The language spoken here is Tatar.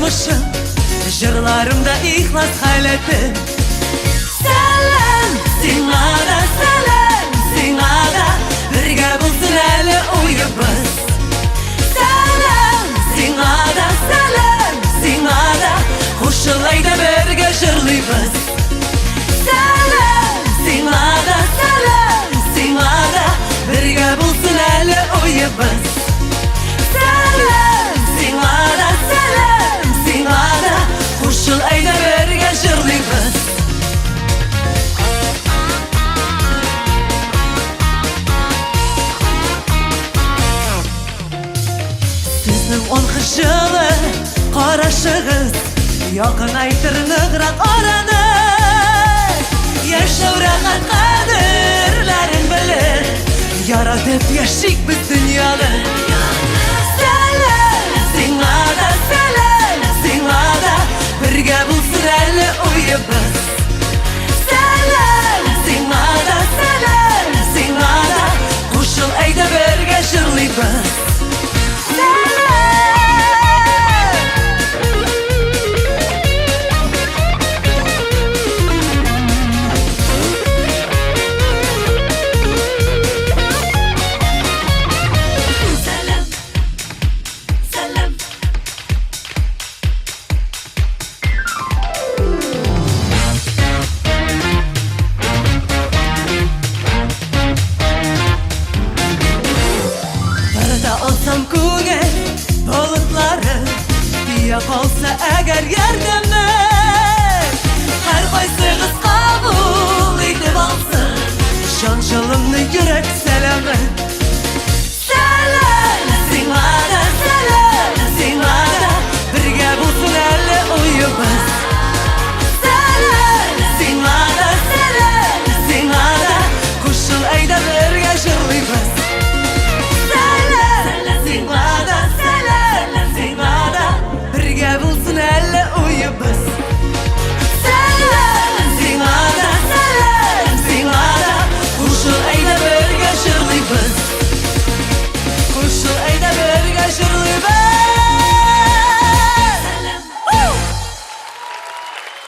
тормышым, җырларымда ихлас халәтем. Сәлам, сиңа да сәлам, сиңа да, бергә булсын әле уебыз. Сәлам, сиңа да сәлам, сиңа да, кушыл әйдә бергә җырлыйбыз. Сәлам, сиңа да сәлам, сиңа да, бергә булсын әле уебыз. Сәлам, сиңа да сәлам, сиңа да, кушыл әйдә бергә җырлыйбыз. Сезнең онхы җылы карашыгыз якынайтыр ныграк араны. Яшәү рәхәт кадерләрен белеп, яратып яшик без дөньяны. Сәлам, сиңа да сәлам, сиңа да, бергә булсын әле уебыз. Сәлам, сиңа да сәлам, сиңа да, кушыл әйдә бергә җырлыйбыз. Сәлам! Сәлам, сәлам. Тарата алсам күңел болытларын, тия калса әгәр ярдәме, һәркайсыгыз кабул итеп алсын җан җылымны, йөрәк сәламен.